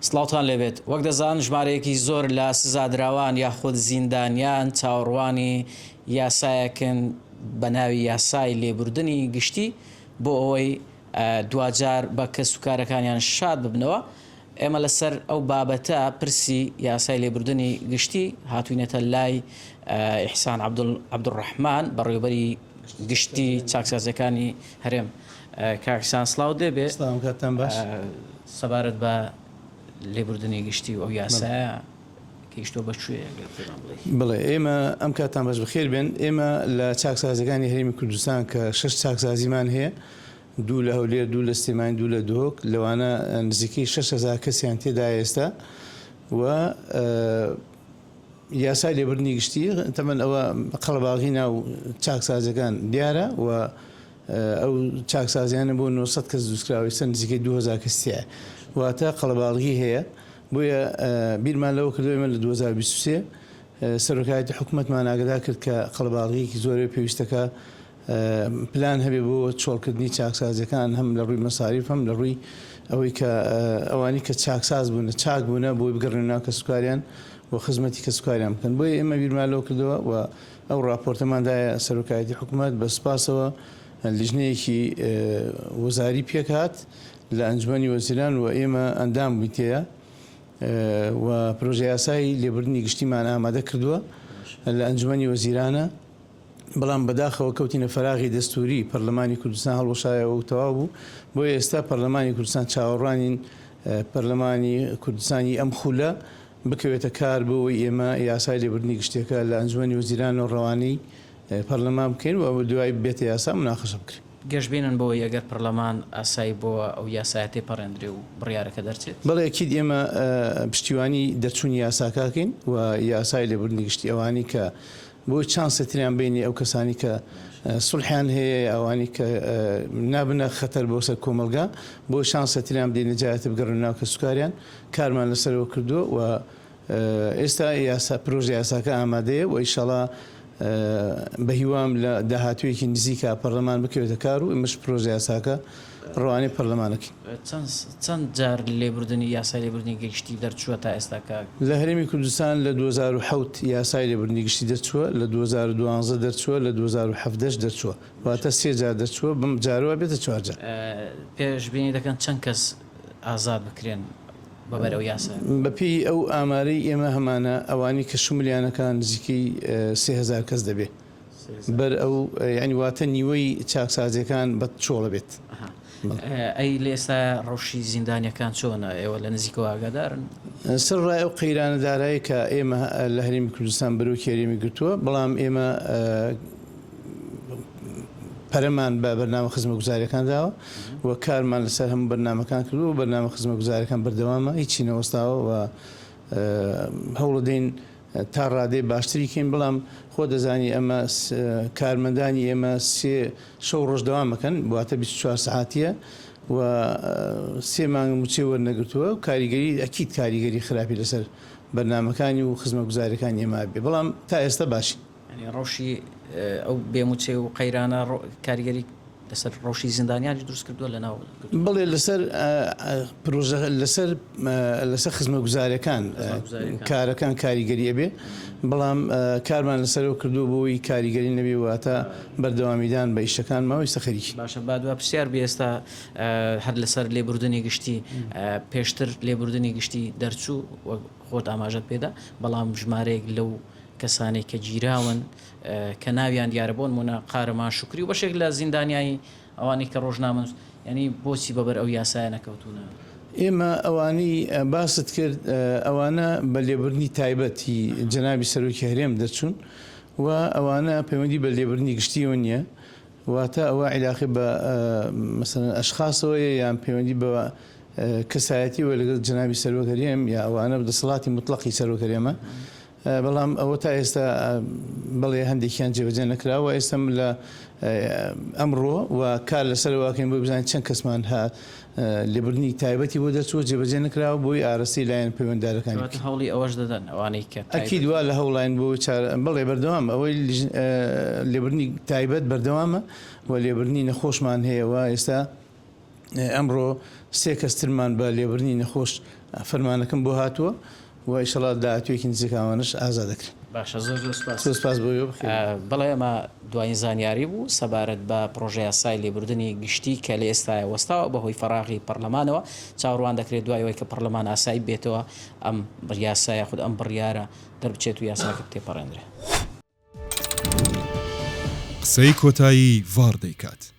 سڵاوتان لێبێت. وەک دەزانن ژمارەیەکی زۆر لە سزادراوان یاخود زیندانیان چاوەڕوانی یاسایەکن بە ناوی یاسای لێبوردنی گشتی بۆ ئەوەی دواجار بە کەسوکارەکانیان شاد ببنەوە. ئێمە لەسەر ئەو بابەتە پرسی یاسای لێبوردنی گشتی هاتوینەتە لای ئیحسان عەبدولڕەحمان بەڕێوەبەری گشتی چاکسازیەکانی هەرێم. کاک ئیحسان سڵاوت لێ بێ. سڵاوم کاتتان باش. سەبارەت بە لێبوردنی گشتی و ئەو یاسایە گەیشتووە بە کوێ ئەگەر پێمان بڵێی؟ بەڵێ ئێمە ئەم کاتتان باش بەخێر بێن. ئێمە لە چاکسازیەکانی هەرێمی کوردستان کە شەش چاکسازیمان هەیە دوو لە هەولێر، دوو لە سلێمانی، دوو لە دهۆک، لەوانە نزیکەی 6000 کەسیان تێدایە ئێستا و یاسای لێبوردنی گشتی تەمەن ئەوە قەڵەباڵغی ناو چاکسازیەکان دیارە و ئەو چاکسازیانە بۆ 900 کەس دروستکراوە ئێستا نزیکەی 2000 کەس تیایە واتە قەڵەباڵغی هەیە بۆیە بیرمان لەوە کردەوە ئێمە لە 2023 سەرۆکایەتی حکومەتمان ئاگدار کرد کە قەڵەباڵغیەکی زۆرە پێویستەکە پلان هەبێ بۆ چۆڵکردنی چاکسازیەکان هەم لە ڕووی مەساریف هەم لە ڕووی ئەوەی کە ئەوانی کە چاکساز بوونە چاک بوونە بۆی بگەڕێنە ناو کەسوکاریان و خزمەتی کەسوکاریان بکەن بۆیە ئێمە بیرمان لەوە کردەوە و ئەو ڕاپۆرتەمان دایە سەرۆکایەتی حکومەت بە سوپاسەوە لیژنەیەکی وەزاری پێکهات لە ئەنجومەنی وەزیران و ئێمە ئەندام بووین تێیا و پرۆژەیاسای لێبوردنی گشتیمان ئامادە کردووە لە ئەنجومەنی وەزیرانە. بەڵام بەداخەوە کەوتینە فەراغی دەستووری، پەرلەمانی کوردستان هەڵوەشایەوە و تەواو بوو، بۆیە ئێستا پەرلەمانی کوردستان چاوەڕوانین پەرلەمانی کوردستانی ئەم خولە بکەوێتە کار بۆ ئەوەی ئێمە یاسای لێبوردنی گشتیەکە لە ئەنجومەنی وەزیرانەوە ڕەوانەی پەرلەمان بکەین و دوای بێتە یاسا موناقەشە بکرێت. گەشبینن بەوەی ئەگەر پەرلەمان ئاسایی بۆوە ئەو یاسایە تێپەڕێندرێ و بڕیارەکە دەرچێت؟ بەڵێ ئەکید ئێمە پشتیوانی دەرچوونی یاساکە ئەکەین و یاسای لێبوردنی گشتی ئەوانەی کە بۆ چانسێ تریان بینی ئەو کەسانی کە سوڵحیان هەیە یا ئەوانی کە نابنە خەتەر بۆ سەر کۆمەڵگا بۆ چانسێ تریان بدەینە جارێتر بگەڕێنە ناو کەسوکاریان کارمان لەسەرەوە کردووە و ئێستا یاسا پرۆژە یاساکە ئامادەیە و ئیشەڵا بە هیوام لە داهاتوویەکی نزیکا پەرلەمان بکەوێتە کار و ئێمەش پرۆژە یاساکە ڕەوانەی پەرلەمانەکەین. چەند جار لێبوردنی یاسای لێبوردنی گشتی دەرچووە تا ئێستا کاک؟ لە هەرێمی کوردستان لە 2007 یاسای لێبوردنی گشتی دەرچووە، لە 2012 دەرچووە، لە 2017 ش دەرچووە، واتە سێ جار دەرچووە، بەم جارەوە بێتە چوار جار. پێشبینی دەکەن چەند کەس ئازاد بکرێن بەبەر ئەو یاسایە؟ بەپێی ئەو ئامارەی ئێمە هەمانە ئەوانەی کە شملیانەکان نزیکەی 3000 کەس دەبێ. بەر ئەو یانی واتە نیوەی چاکسازیەکان بە چۆڵە بێت. ئەی لە ئێستا ڕەوشی زیندانیەکان چۆنە؟ ئێوە لە نزیکەوە ئاگادارن؟ سەرەڕای ئەو قەیرانە دارایی کە ئێمە لە هەرێمی کوردستان بەرۆکی هەرێمی گرتووە، بەڵام ئێمە پەرەمان بە بەرنامە خزمەتگوزاریەکان داوە و کارمان لەسەر هەموو بەرنامەکان کردووە و بەرنامە خزمەتگوزاریەکان بەردەوامە، هیچی نەوەستاوە و هەوڵەدەین تا ڕادەی باشتری کەین بەڵام خۆ دەزانی ئەمە کارمەندانی ئێمە سێ شەو ڕۆژ دەوام ئەکەن واتە 24 سەعاتیە و سێ مانگ موچەی وەرنەگرتووە و کاریگەری ئەکید کاریگەری خراپی لەسەر بەرنامەکانی و خزمەتگوزاریەکانی ئێمە ئەبێ بەڵام تا ئێستا باشین. یانی ڕەوشی ئەو بێ موچەی و قەیرانە کاریگەری لەسەر ڕەوشی زیندانیانیش دروست کردووە لە ناو بەڵێ لەسەر پرۆژە لەسەر لەسەر خزمەتگوزاریەکان کارەکان کاریگەری ئەبێ بەڵام کارمان لەسەرەوە کردووە بۆی کاریگەری نەبێ واتە بەردەوامیدان بە ئیشەکان ماوەی سەخەریکی. باشە با دوا پرسیار بێ ئێستا هەر لەسەر لێبوردنی گشتی پێشتر لێبوردنی گشتی دەرچوو وەک خۆت ئاماژەت پێدا بەڵام ژمارەیەک لەو کەسانەی کە گیراون کە ناویان دیارە بۆ نمونە قارەمان شوکری و بەشێک لە زیندانیانی ئەوانەی کە ڕۆژنامەنووس یانی بۆچی بەبەر ئەو یاسایە نەکەوتوونە؟ ئێمە ئەوانەی باست کرد ئەوانە بە لێبوردنی تایبەت هی جەنابی سەرۆکی هەرێم دەرچوون و ئەوانە پەیوەندی بە لێبوردنی گشتیەوە نییە واتە ئەوە عیلاقەی بە مەسەلەن ئەشخاسەوەیە یان پەیوەندی بە کەسایەتیەوە لەگەڵ جەنابی سەرۆک هەرێم یا ئەوانە دەسەڵاتی موتڵەقی سەرۆک هەرێمە بەڵام ئەوە تا ئێستا بەڵێ هەندێکیان جێبەجێ نەکراوە ئێستا من لە ئەمڕۆ و کار لەسەر واکەین بۆ بزانین چەند کەسمان ها لێبوردنی تایبەتی بۆ دەرچووە جێبەجێ نەکراوە بۆی ئارەستەی لایەن پەیوەنددارەکانی بکەین. هەوڵی ئەوەش دەدەن ئەوانەی کە تایبەت. ئەکید وا لە هەوڵاین بۆ چارە بەڵێ بەردەوام ئەوەی لێبوردنی تایبەت بەردەوامە و لێبوردنی نەخۆشمان هەیە و ئێستا. ئەمڕۆ سێ کەس ترمان بە لێبردنی نەخۆش فەرمانەکەم بۆ هاتووە و ئیشەڵا داهاتوویەکی نزیک ئەوانەش ئازاد دەکرێن. باشە زۆر زۆر سوپاس. زۆر سوپاس بۆ ئێوە بەخێر بێن. بەڵێ ئەمە دوایین زانیاری بوو سەبارەت بە پڕۆژەیاسای لێبوردنی گشتی کە لە ئێستایا وەستاوە بەهۆی فەراغی پەڕلەمانەوە، چاوەڕوان دەکرێت دوای ئەوەی کە پەڕلەمان ئاسایی ببێتەوە ئەم یاسا یاخود ئەم بڕیارە دەربچێت و یاساکە تێپەڕێنرێ. قسەی کۆتایی ڤاڕ دەیکات.